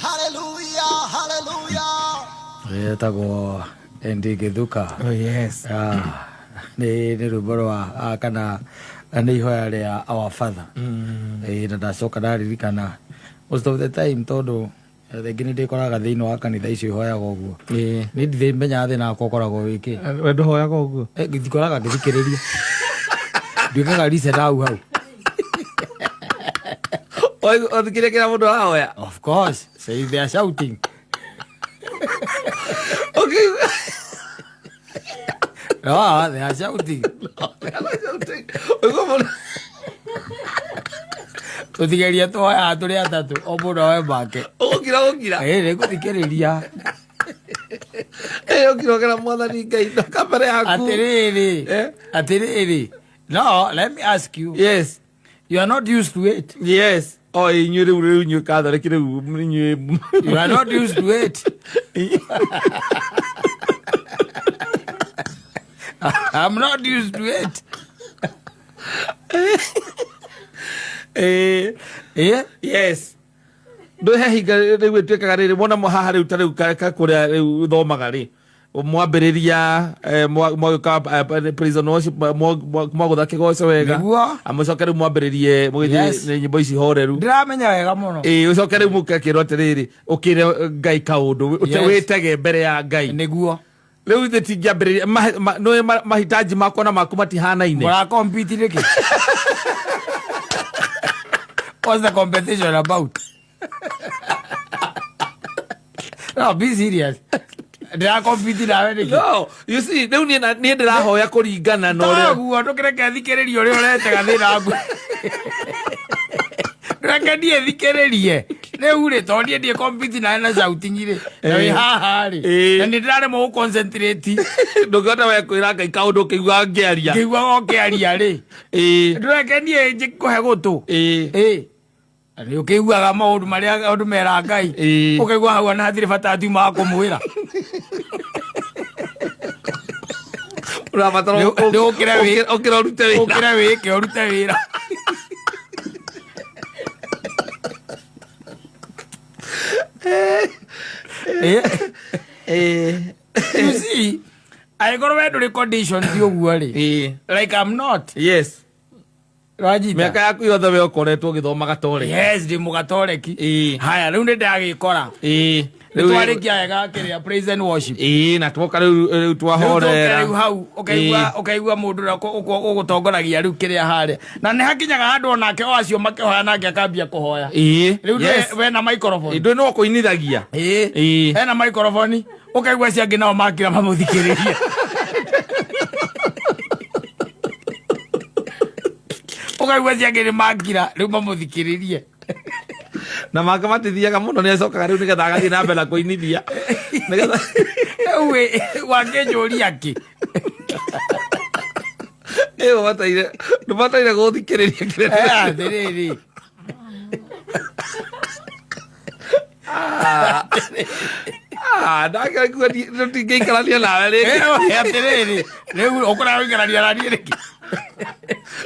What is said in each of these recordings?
Hallelujah, hallelujah. Etagwo Andy Githuka. Oh, yes. Ah, nĩ rwĩmbo rwa kana nĩ ihoya rĩa Our Father. Ĩĩ, na ndacoka ndaririkana most of the time tondũ rĩngĩ nĩ ndĩkoraga thĩinĩ wa kanitha icio ihoyaga ũguo. Ĩĩ. Nĩ ndithĩ menyaga thĩna wakwa ũkoragwo wĩkĩ. We ndũhoyaga ũguo? Ndikoraga ngĩthikĩrĩria. Nduĩkaga reset hau hau. Ũthikĩrĩria kĩrĩa mũndũ arahoya? Of course, say they are shouting. Okay. No, they are shouting. Ũiguo mũndũ Tũtigeria twoyaga tũrĩ atatũ, o mũndũ oe make. Ũgũkira gũkira. Ĩĩ, nĩ ngũthikĩrĩria. Ĩĩ, ũkira ũkĩra Mwathani Ngai ndoka mbere yaku. Atĩrĩrĩ, Eh? atĩrĩrĩ. No, let me ask you. Yes. You are not used to it. Yes. O inyuĩ rĩu inyuĩ Catholic rĩu inyuĩ. You are not used to it. I'm not used to it. Eh. Eh? Yes. Ndå he hinga rä u ä tuä kaga rä rä wona haha rä u ta rä u kå rä a rä u thomaga rä mwambä rä ria mwagä ka mwagå tha kä goco wega. Nĩguo. Amũcoke rä u mwambä rä rie mũgĩthiĩ nyĩmbo ici horeru. Ndĩramenya wega mũno. Ĩĩ, ũcoke rĩu mũgakĩrwo atĩrĩrĩ, ũkĩre Ngai kaũndũ, wĩtege mbere ya Ngai. Nĩguo. Rĩu ithe tingĩambĩrĩria nĩũĩ mahitaji makwa na maku matihanaine. Mũra compete nĩkĩ? What's the competition about? No, be serious. Ndĩra compete nawe nĩkĩ? No, you see, rĩu niĩ niĩ ndĩrahoya kũringana na ũrĩa Toguo ndũkĩreke thikĩrĩrie ũrĩa ũretega thĩna waku. Reke niĩ thikĩrĩrie. Rĩu rĩ, tondũ niĩ ndiĩ compete nawe na shouting rĩ, na wĩ haha rĩ, na nĩ ndĩraremwo gũ concentrate. Ndũngĩhota we kwĩra Ngai kaũndũ ũkĩiguaga ngĩaria. Ngĩiguaga ũkĩaria rĩ. Ndũreke niĩ njĩkũhe gũtũ. Ĩĩ. Nĩ ũkĩiguaga maũndũ marĩa andũ mera Ngai. Ũkaigua hau ona hatirĩ bata atiuma wa kũmwĩra. Ũrabatara Nĩ ũkĩre ũkĩre ũrute wĩra. Ũkĩre wĩke ũrute wĩra. You see, angĩkorwo we ndũrĩ condition ti ũguo rĩ. Like I'm not. Yes. Rwanyita. Mĩaka yaku yothe we ũkoretwo ũgĩthoma gatoreki. Yes, ndĩ mũgatoreki. Haya, rĩu nĩ ndagĩkora. Nĩ twarĩkia wega kĩrĩa praise and worship. Ĩĩ, na twoka rĩu Rĩu tũke twahorera. rĩu hau ũkaigua mũndũ ũrĩa ũgũtongoragia rĩu kĩrĩa harĩa. Na nĩ hakinyaga handũ onake o acio makĩhoya nake akambia kũhoya. Rĩu we na microphone. Ndũĩ no kũinithagia. Hena microphone, ũkaigua acio angĩ nao makira mamũthikĩrĩrie. Ũkaigua acio angĩ nĩ makira rĩu mamũthikĩrĩrie. Na make matithiaga mũno, nĩ acokaga rĩu nĩgetha agathiĩ na mbere na kũinithia. Nĩgetha Rĩu wakĩnjũria kĩ? Ĩĩ, ndũbataire gũthikĩrĩria kĩrĩa Atĩrĩrĩ. Ndakĩraigua ndingĩikarania nawe rĩngĩ. Atĩrĩrĩ, rĩu ũkũraya gũikarania na niĩ rĩngĩ.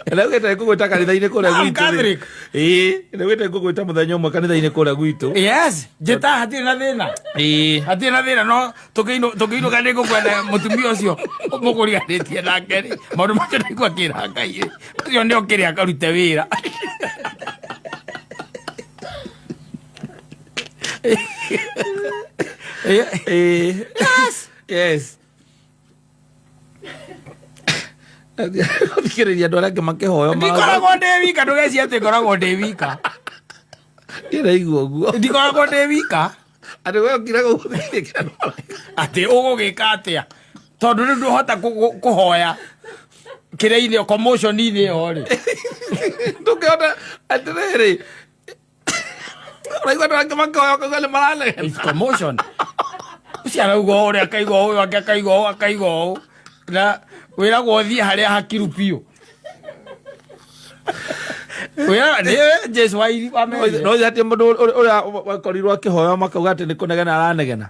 Rĩu gĩte ngũgwĩta kanitha-inĩ kũrĩa I'm gwitũ rĩ. Catholic. Ĩĩ, rĩu gĩte ngũgwĩta mũthenya ũmwe kanitha-inĩ kũrĩa gwitũ. Yes, njĩta hatirĩ na thĩna. Hatirĩ na thĩna, no tũkĩinũka nĩ ngũkwenda mũtumia ũcio mũkũriganĩtie nake rĩ. Maũndũ macio ndaigua akĩra Ngai rĩ. Ũcio nĩ okĩrĩ akarute wĩra. Yes. Yes. Gũthikĩrĩria andũ arĩa angĩ makĩhoya Ndikoragwo ndĩ wika, ndũgecirie atĩ ngoragwo ndĩ wika. Ndĩraigua ũguo. Ndikoragwo ndĩ wika. Atĩ we ũkiraga gũthikĩrĩria andũ arĩa angĩ. Atĩ ũgũgĩka atĩa? Tondũ rĩu ndũhota kũhoya kĩrĩa-inĩ, commotion-inĩ ĩyo rĩ. Ndũngĩhota atĩrĩrĩ. Ũraigua andũ angĩ makĩhoya ũkaigua nĩ maranegena. It's commotion. Ũcio arauga ũũ, ũrĩa akaigua ũũ, ũyũ angĩ akaigua ũũ, akaigua ũũ. Na wĩragwo ũthiĩ harĩa hakiru biũ. Wĩra nĩ Jesu wa merire. No atĩ mũndũ ũrĩa wakorirwo akĩhoya makauga atĩ nĩ kũnegena aranegena.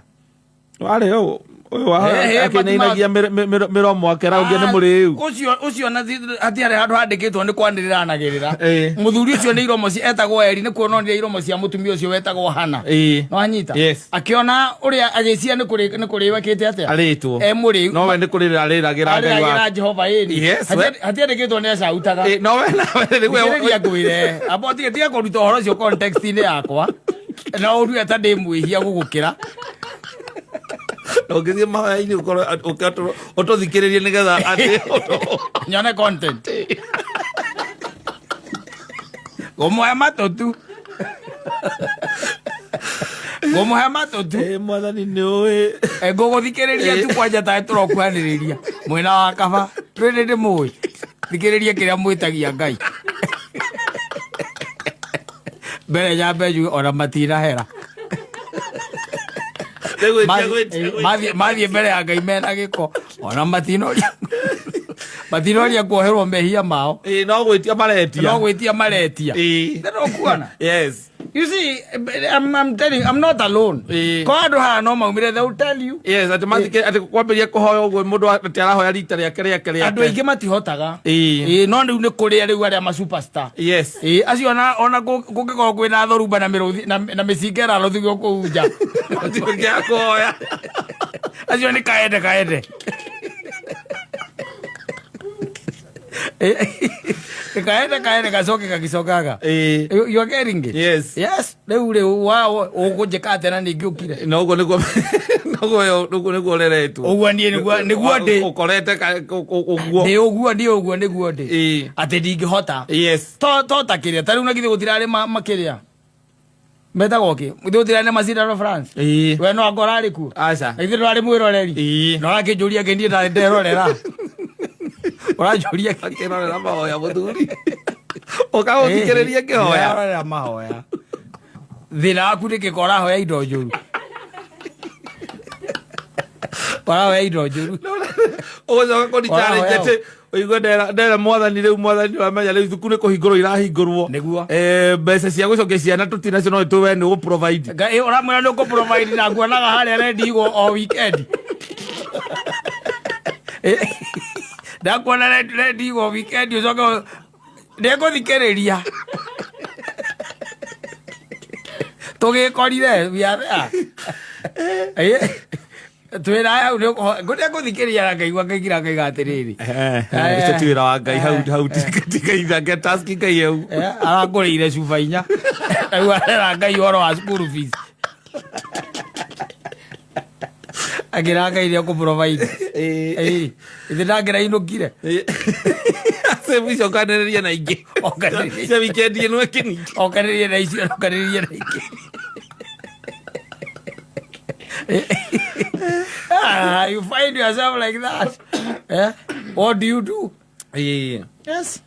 Warĩ ũũ. Ũyũ wa Eh, eh, akĩinainagia mĩromo akĩraugia nĩ mũrĩu. Ũcio ũcio na hatiarĩ handũ handĩkĩtwo nĩ kwanĩrĩra anagĩrĩra. Eh. Mũthuri ũcio nĩ iromo etagwo Eri, nĩ kuononire iromo cia mũtumia ũcio wetagwo Hana. Ĩĩ. No anyita. Yes. Akĩona ũrĩa agĩcia nĩ kũrĩo ekĩte atĩa. Arĩtwo. E mũrĩu. No we nĩ kũrĩrĩra arĩragĩra Ngai Arĩragĩra wa. Jehova ĩni. Yes, we- Hatiandĩkĩtwo nĩ acautaga. Ĩĩ, no we nawe rĩu we- Thikĩrĩria ngwĩre, amba ũtige tiga kũruta ũhoro ũcio context-inĩ yakwa, na ũrue ta ndĩ mwĩhia gũgũkĩra. Na ũngĩthiĩ mahoya-inĩ ũkorwo ũtũthikĩrĩrie nĩgetha atĩ Nyone content ngũmũhe matũ tu, ngũmũhe matũ tu. Ĩĩ, mwathani nĩ ũĩ. Ngũgũthikĩrĩria tu kwanja tarĩ tũrokuhanĩrĩria mwena wa kaba twĩrĩ ndĩ mũĩ thikĩrĩria kĩrĩa mwĩtagia Ngai mbere nyambe njuge ona matinahera. Nĩ gwĩtia, gwĩtia, gwĩtia. Mathiĩ mbere ya Ngai mena gĩko, ona matinoria kuoherwo mehia mao. Ĩĩ, no gwĩtia maretia. No gwĩtia maretia. Ĩĩ. Nĩũkuona? Yes. You see, I'm telling you, I'm not alone. Ĩĩ. Ko andũ haha no maumire, they will tell you. Yes, atĩ mathikĩ atĩ kwambĩrĩria kũhoya ũguo mũndũ atĩ arahoya rita rĩake rĩake rĩake. Andũ aingĩ matihotaga. Ĩĩ. Ĩĩ, no rĩu nĩ kũrĩa rĩu arĩa ma superstar. Yes. Ĩĩ, acio ona kũngĩkorwo kwĩna thorumba na mĩrũthi na mĩcinga ĩrarothigio kũu nja. Matingĩaga kũhoya. Acio nĩ kaende kaende. Ĩĩ, kaende kaende gacoke gagicokaga. Ĩĩ. You are getting it? Yes. Yes. Rĩu wa ũkũnjĩka atĩa na ningĩ ũkire? Na ũguo nĩguo ũguo nĩguo ũreretwo. Ũguo niĩ nĩguo ndĩ. Ũkorete ũguo. Ndĩ ũguo, ndĩ ũguo nĩguo ndĩ. Ĩĩ. Atĩ ndingĩhota. Yes. To ta kĩrĩa ta rĩu na githĩ gũtirarĩ makĩrĩa metagwo kĩ, githĩ gũtirarĩ na macindano France? Ĩĩ. We no anga ũrarĩ kuo? Aca. Na githĩ ndwarĩ mwĩroreri? Ĩĩ. Na ũrakĩnjũria kĩ niĩ ndarĩ nderorera, ũranjũria kĩ? Akĩrorera mahoya mũthuri. Ũkagũthikĩrĩria kĩhoya. Ndĩrarorera mahoya. Thĩna waku nĩ kĩko, ũrahoya indo njũru, ũrahoya indo njũru. Ũgũcoka kũni-challenge Ũrahoya. atĩ ũigue ndera mwathani rĩu, mwathani wamenya rĩu thukuru nĩ kũhingũrwo irahingũrwo. Nĩguo. Mbeca cia gũcokia ciana tũtinacio, no tũwe nĩ ũgũ-provide. Ngai ũramwĩra nĩ ũkũ-provide na nguonaga harĩa rendigwo o weekend. Ndakuona rendigwo weekend, ũcoke ndĩngũthikĩrĩria tũgĩkorire we are there. Twĩna hau ndĩngũthikĩrĩria na ngaigua ngaigĩra ngaiga atĩrĩrĩ. Ũcio ti wĩra wa Ngai hau hau tigaithange task Ngai hau. Arangũrĩire cuba inya, rĩu arera Ngai ũhoro wa school fees, akĩra Ngai nĩ ekũ-provide. Ĩĩ, ithe ndangĩrainũkire. Save icio ũkanĩrĩria na ingĩ. Okanĩrĩria. Cia weekend ĩno ĩkĩningĩ. Okanĩrĩrie na icio, okanĩrĩrie na ingĩ. Ah, you find yourself like that, eh? What do you do? Ĩĩ. Yes,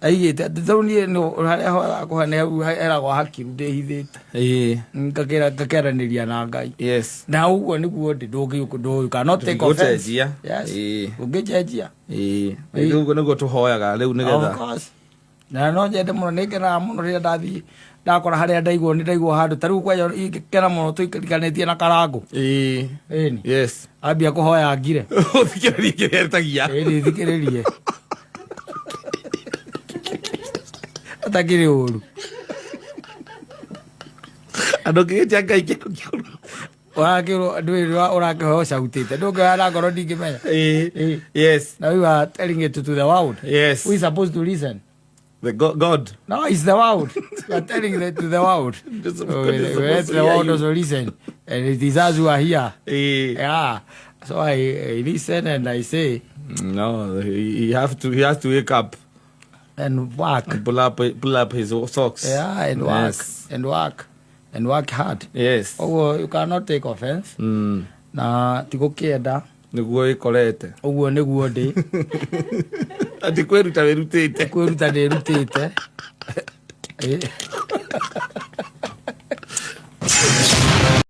aigĩte atĩ tarĩu niĩ no harĩa hoyaga kũhana hau heragwo hakiru ndĩhithĩte. Ĩĩ. Ngakĩaranĩria na Ngai. Yes. Na ũguo nĩguo ndĩ you cannot take offense. Ndũngĩgũcenjia. Yes. Ĩĩ. Ũngĩcenjia. Ĩĩ. Rĩu ũguo nĩguo tũhoyaga rĩu Of nĩgetha course. Na no nyende mũno, nĩ ngenaga mũno rĩrĩa ndathiĩ ndakora harĩa ndaigwo nĩ ndaigwo handũ ta rĩu kwanja ingĩkena mũno tũikarikanĩtie na Karangũ. Ĩĩ. Ĩni. Yes. Ambia kũhoya ngire. Ũthikĩrĩrie kĩrĩa etagia. Ĩni, thikĩrĩrie atakĩrĩ ũru. Andũ kĩgĩtia Ngai kĩndũ kĩũru. Ũrakĩrwo ndũĩ ũrakĩhoya ũcautĩte, ndũngĩhoya na ngoro ndingĩmenya. Ĩĩ. Ĩĩ. Yes. Now you are telling it to the world. Yes. Who is supposed to listen? The God. No, it's the world. You are telling it to the world. It's So God we is let supposed to the hear world you. also listen. And it is us who are here. Ĩĩ. Yeah. So I listen and I say, No, he has to wake up and work. and pull up his socks. Yeah, and work. Yes. And work. And work hard. Yes. Ũguo you cannot take offense. Na tigũkĩenda. Nĩguo ĩkorete. Ũguo nĩguo ndĩ. Atĩ kwĩruta wĩrutĩte. Kwĩruta ndĩrutĩte. Ĩ.